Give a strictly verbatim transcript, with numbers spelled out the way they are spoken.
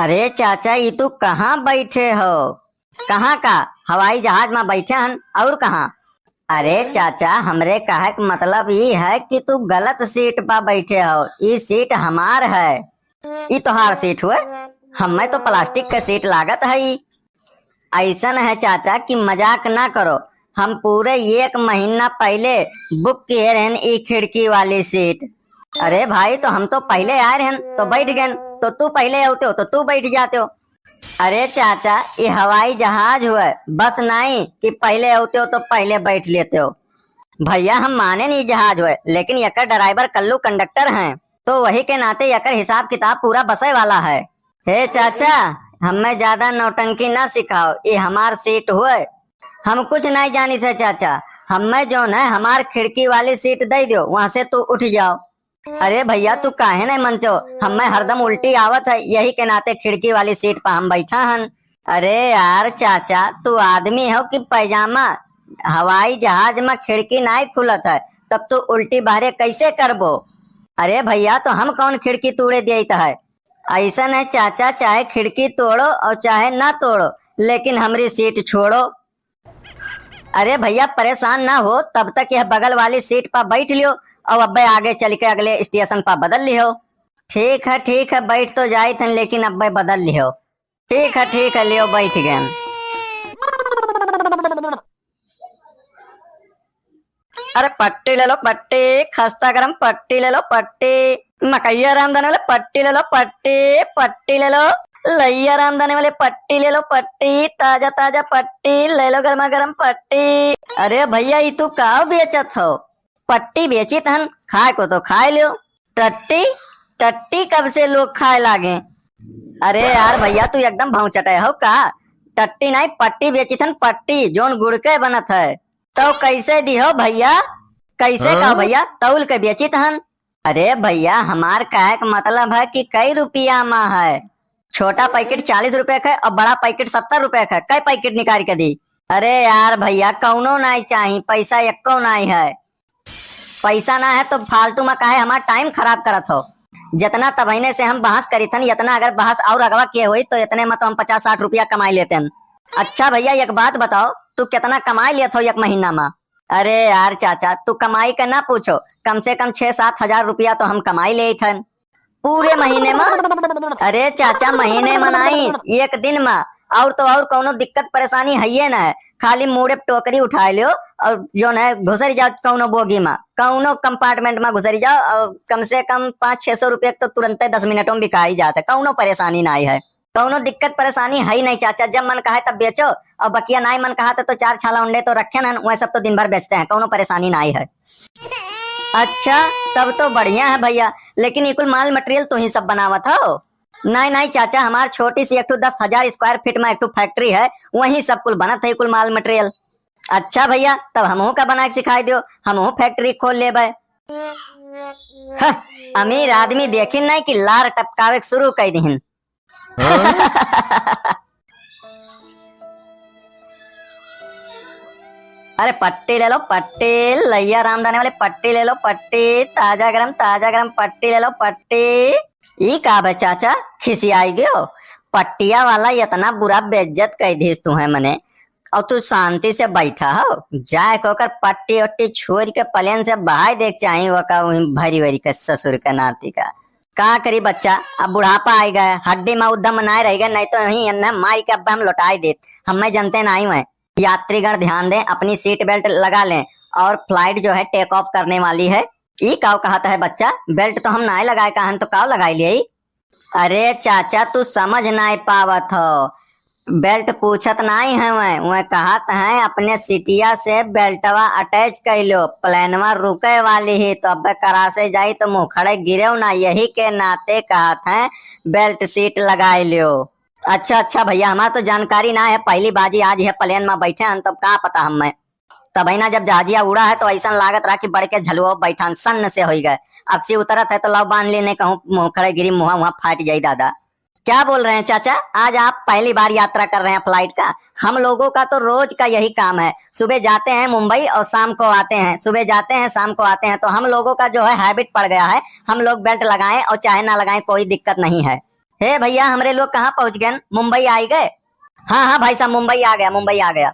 अरे चाचा, ई तू कहाँ बैठे हो? कहाँ का? हवाई जहाज मा बैठे हन, और कहाँ? अरे चाचा, हमरे कहे के मतलब ई है कि तू गलत सीट पा बैठे हो। ई सीट हमार है। ई तोहार सीट हुए? हमें तो प्लास्टिक के सीट लागत है ई। ऐसन है चाचा कि मजाक ना करो, हम पूरे एक महीना पहले बुक किए रहन ई खिड़की वाली सीट। अरे भाई, तो हम तो पहले आए रहन तो बैठ गए, तो तू पहले होते हो तो तू बैठ जाते हो। अरे चाचा, ये हवाई जहाज हुए, बस नहीं कि पहले होते हो तो पहले बैठ लेते हो। भैया, हम माने नहीं जहाज हुए, लेकिन एकर ड्राइवर कल्लू कंडक्टर हैं, तो वही के नाते एकर हिसाब किताब पूरा बसे वाला है। हे चाचा, हमें ज्यादा नौटंकी ना सिखाओ, ये हमार सीट हुए। हम कुछ नहीं जानित है चाचा, हमें जौन है हमार खिड़की वाली सीट दे दो, वहां से तू उठ जाओ। अरे भैया, तू काहे नहीं मनते हो? हमें हरदम उल्टी आवत है, यही के नाते खिड़की वाली सीट पर हम बैठा हन। अरे यार चाचा, तू आदमी हो कि पैजामा? हवाई जहाज में खिड़की नहीं खुलत है, तब तू उल्टी बहरे कैसे करबो? अरे भैया, तो हम कौन खिड़की तोड़े देत है? ऐसन है चाचा, चाहे खिड़की तोड़ो और चाहे ना तोड़ो, लेकिन हमरी सीट छोड़ो। अरे भैया, परेशान ना हो, तब तक यह बगल वाली सीट पर बैठ लियो और अब्बे आगे चल के अगले स्टेशन पर बदल लियो। ठीक है, ठीक है, बैठ तो जाइत हन, लेकिन अब्बे बदल लियो। ठीक है, ठीक है, लियो, बैठ गए। अरे पट्टी ले लो पट्टी, खस्ता गरम पट्टी ले लो पट्टी, मकैया रामधन वाले पट्टी ले लो पट्टी, पट्टी ले लो, लैया रामधन वाले पट्टी ले लो पट्टी, ताजा ताजा पट्टी ले लो, गर्मा गर्म पट्टी। अरे भैया, ई तू का बेचत हो? पट्टी बेचित हन, खाए को तो खाए लियो। टट्टी, टट्टी कब से लोग खाए लागे? अरे यार भैया, तू एकदम भौचटे हो का? टट्टी नहीं, पट्टी बेचित हन, पट्टी, जोन गुड़ के बनत है। तो कैसे दिहो भैया? कैसे का हाँ? भैया, तौल के बेचित हन? अरे भैया, हमार कहे के मतलब है कि कई रुपया मा है? छोटा पैकेट चालीस रुपया का है और बड़ा पैकेट सत्तर रुपया का है। कई पैकेट निकाल के दी? अरे यार भैया, कौनो नहीं चाही, पैसा एको नहीं है। पैसा ना है तो फालतू मा काहे हमार टाइम खराब करत हो? जितना तबहिने से हम बहस करित हन, इतना अगर बहस और अगवा किए होई तो इतने मा तो हम पचास साठ रुपया कमाई लेते हन। अच्छा भैया, एक बात बताओ, तू कितना कमाई लेत हो एक महीना मा? अरे यार चाचा, तू कमाई का ना पूछो, कम से कम छह सात हजार रुपया तो हम कमाई लेत हन। पूरे महीने मा? अरे चाचा, महीने मा नहीं, एक दिन मा। और तो और कौनो दिक्कत परेशानी हइये ना है, खाली मूड़े पे टोकरी उठाए लियो और जोन है घुसरी जाओ कौनो बोगी मा, कौनो कंपार्टमेंट मा घुसरी जाओ और कम से कम पाँच छह सौ रुपये तो तुरंते दस मिनटों में बिकाई जात है, कौनो परेशानी नहीं है। कौनो दिक्कत परेशानी है ही नहीं चाचा, जब मन कहे तब बेचो, और बकिया नाई मन कहा तो, तो चार छाला उंडे तो रखे ना, वह सब तो दिन भर बेचते हैं, कौनो परेशानी नहीं है। अच्छा, तब तो बढ़िया है भैया, लेकिन ये कुल माल मटेरियल तू ही सब बनावत हो? नहीं नहीं चाचा, हमार छोटी सी एक ठो दस हजार स्क्वायर फीट में एक ठो फैक्ट्री है, वहीं सब कुल बनत है कुल माल मटेरियल। अच्छा भैया, तब हमहू का बना के सिखाई दियो, हमहू फैक्ट्री खोल लेबे। हह, अमीर आदमी देखिन नहीं कि लार टपकावे के शुरू कर दिहिन। हाँ? अरे पट्टी ले लो पट्टी, लैया रामदाने वाली पट्टी ले लो पट्टी, ताजा गरम ताजा गरम पट्टी ले लो पट्टी। ई का बे चाचा, खिसियाई गयो? पट्टिया वाला इतना बुरा बेइज्जत कर दिस तुहे मने, और तू शांति से बैठा हो, जाए के ओकर पट्टी ओट्टी छोड़ के प्लेन से बहाई देख चाही ओका उही भरी भरी के ससुर के नाती का। का करी बच्चा, अब बुढ़ापा आई गए, हड्डी में उ दम नाय रह गए, नहीं तो यहीं इन्हें मार के अब हम लौटाई देत। हमें जनते नाई हुए। यात्रीगण ध्यान दें, अपनी सीट बेल्ट लगा लें और फ्लाइट जो है टेक ऑफ करने वाली है। ई काव कहत है बच्चा, बेल्ट तो हम नाय लगाए कहन तो काव लगाई लिए? अरे चाचा, तू समझ नाय पावत हो, बेल्ट पूछत नाय है, वह, वह कहत है अपने सीटिया से बेल्टवा अटैच कर लो, प्लेनवा रुके वाली ही, तो अब करासे जाई तो मुंह खड़े गिरेव ना, यही के नाते कहत है बेल्ट सीट लगाए लियो। अच्छा अच्छा भैया, हमार तो जानकारी ना है, पहली बाजी आज है प्लेन में बैठे हैं, तब का पता हमें। तब है ना, जब जहाजिया उड़ा है तो ऐसा लागत रहा कि बढ़ के झलुआ बैठान सन्न से होई गए। अब से उतरत है तो लाओ बांध लेने कहूँ मुंह खड़े गिरी, मुहा मुहा फाट जाई दादा। क्या बोल रहे हैं चाचा, आज आप पहली बार यात्रा कर रहे हैं फ्लाइट का? हम लोगों का तो रोज का यही काम है, सुबह जाते हैं मुंबई और शाम को आते हैं, सुबह जाते हैं शाम को आते हैं, तो हम लोगों का जो है हैबिट पड़ गया है, हम लोग बेल्ट लगाएं और चाहे ना लगाएं कोई दिक्कत नहीं है। हे भैया, हमरे लोग कहाँ पहुँच गए? मुंबई आइ गए? हाँ, हाँ भाई साहब, मुंबई आ गया, मुंबई आ गया।